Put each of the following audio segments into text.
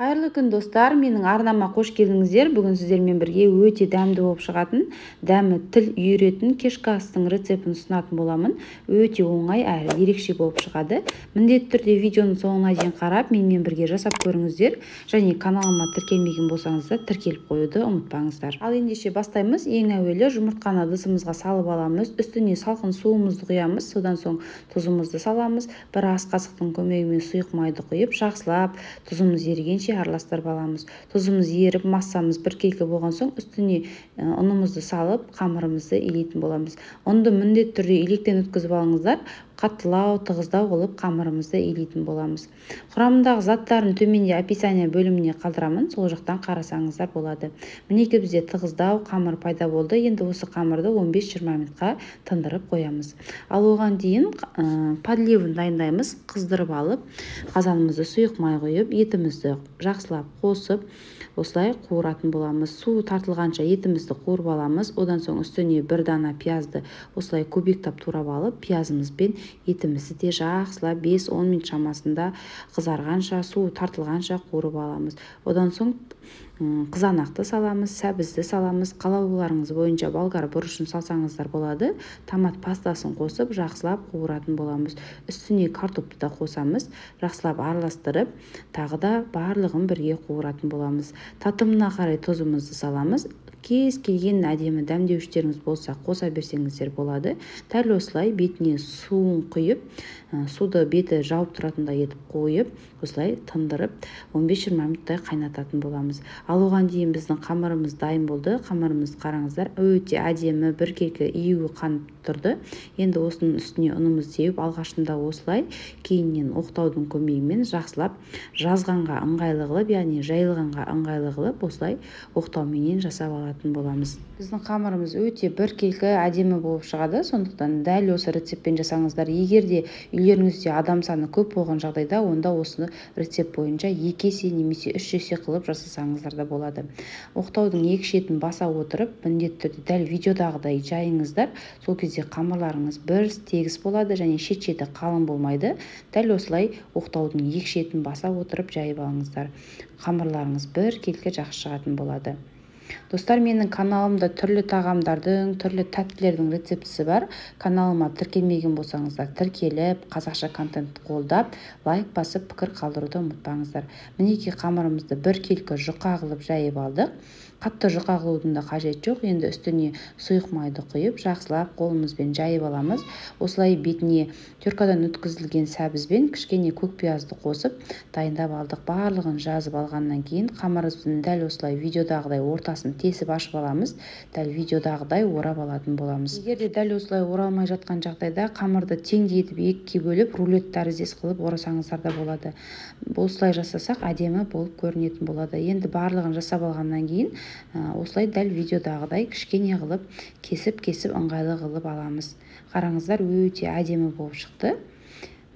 Қайырлы күн, достар! Менің арнама қош келдіңіздер. Бүгін сіздермен бірге өте дәмді болып шығатын, дәмі тіл үйіретін кешкі астың рецептін ұсынатын боламын. Өте оңай әрі ерекше болып шығады. Міндетті түрде видеоның соңына дейін қарап, менімен бірге жасап көріңіздер. Және каналыма тіркелмеген болсаңыздар, тіркеліп қоюды ұмытпаңыздар. Ал ендеше бастаймыз. Ең әуелі жұмыртқаны ыдысымызға салып аламыз. Үстіне салқын суымызды құямыз. Содан соң тұзымызды саламыз. Бір ас қасықтың көмегімен сұйық майды құйып, жақсылап тұзымыз ерігенше араластырып аламыз. Тұзымыз еріп, массамыз біркелкі болған соң, үстіне ұнымызды салып, қамырымызды илейтін боламыз. Ұнды міндетті түрде електен өткізіп алыңыздар. Қаттылау, тығыздау қылып қамырымызды илейтін боламыз. Құрамындағы заттарын төменде описание бөліміне қалдырамын, сол жақтан қарасаңыздар болады. Мінекей, бізде тығыздау қамыр пайда болды. Енді осы қамырды 15-20 минутқа тындырып қоямыз. Ал оған дейін подливін дайындаймыз. Қыздырып алып, қазанымызды сұйық май құйып, етімізді жақсылап қосып, осылай қуыратын боламыз. Су тартылғанша етімізді қуырып аламыз. Одан соң үстіне бір дана пиязды осылай кубиктап турап алып, пиязымызбен етімізді де жақсылап 5-10 минут шамасында қызарғанша, су тартылғанша қуырып аламыз. Одан соң қызанақты саламыз, сәбізді саламыз. Қалауларыңыз бойынша болгар бұрышын салсаңыздар болады. Томат пастасын қосып, жақсылап қуыратын боламыз. Үстіне картопты да қосамыз. Жақсылап араластырып, тағы да барлығын бірге қуыратын боламыз. Татымына қарай тұзымызды саламыз. Кез келген әдемі дәмдеуіштеріңіз болса, қоса берсеңіздер болады. Дәл осылай бетіне суын құйып, суды беті жауып тұратындай етіп қойып, осылай тындырып 15-20 минуттай қайнататын боламыз. Ал оған дейін біздің қамырымыз дайын болды. Қамырымыз, қараңыздар, өте әдемі біркелкі июі қанып тұрды. Енді осының үстіне ұнымызды сеуіп, алғашында осылай, кейіннен оқтаудың көмегімен жақсылап жазғанға ыңғайлы қылып, яғни жайылғанға ыңғайлы қылып, осылай оқтауменен жасап алатын боламыз. Біздің қамырымыз өте біркелкі әдемі болып шығады. Сондықтан дәл осы рецептпен жасаңыздар. Егер де үйлеріңізде адам саны көп болған жағдайда, онда осыны рецепт бойынша 2 есе немесе 3 есе қылып жасасаңыздар да болады. Оқтаудың екі шетін баса отырып, міндетті түрде дәл видеодағыдай жайыңыздар. Сол кезде қамырларыңыз бір тегіс болады және шет-шеті қалың болмайды. Дәл осылай оқтаудың екі шетін баса отырып жайып алыңыздар. Қамырларыңыз біркелкі жақсы шығатын болады. Достар, менің каналымда түрлі тағамдардың, түрлі тәттілердің рецептісі бар. Каналыма тіркелмеген болсаңыздар, тіркеліп, қазақша контентті қолдап, лайк басып, пікір қалдыруды ұмытпаңыздар. Мінекей, қамырымызды біркелкі жұқа қылып жайып алдық. Қатты жұқа қылудың да қажеті жоқ. Енді үстіне сұйық майды құйып, жақсылап қолымызбен жайып аламыз. Осылай бетіне теркадан өткізілген сәбізбен кішкене көк пиязды қосып дайындап алдық. Барлығын жазып алғаннан кейін қамырымыздың дәл осылай видеодағыдай ортасын тесіп ашып аламыз. Дәл видеодағыдай орап алатын боламыз. Егер де дәл осылай оралмай жатқан жағдайда қамырды теңдей етіп екіге бөліп, рулет тәріздес қылып орасаңыздар да болады. Осылай жасасақ, әдемі болып көрінетін болады. Енді барлығын жасап алғаннан кейін осылай дәл видеодағыдай кішкене қылып кесіп-кесіп ыңғайлы қылып аламыз. Қараңыздар, өте әдемі болып шықты.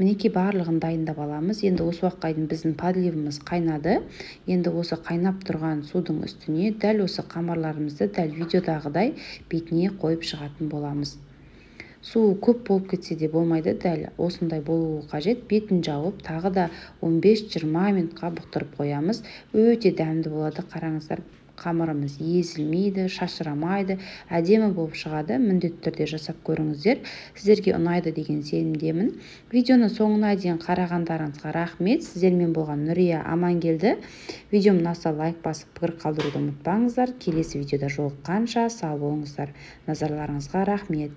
Мінекей, барлығын дайындап аламыз. Енді осы уақытқа дейін біздің подливіміз қайнады. Енді осы қайнап тұрған судың үстіне дәл осы қамырларымызды дәл видеодағыдай бетіне қойып шығатын боламыз. Су көп болып кетсе де болмайды, дәл осындай болуы қажет. Бетін жауып, тағы да 15-20 минутқа бұқтырып қоямыз. Өте дәмді болады, қараңыздар. Қамырымыз езілмейді, шашырамайды, әдемі болып шығады. Міндетті түрде жасап көріңіздер. Сіздерге ұнайды деген сенімдемін. Видеоны соңына дейін қарағандарыңызға рахмет. Сіздермен болған Нүрия Амангелді. Видеом ұнаса, лайк басып, пікір қалдыруды ұмытпаңыздар. Келесі видеода жолыққанша сау болыңыздар. Назарларыңызға рахмет.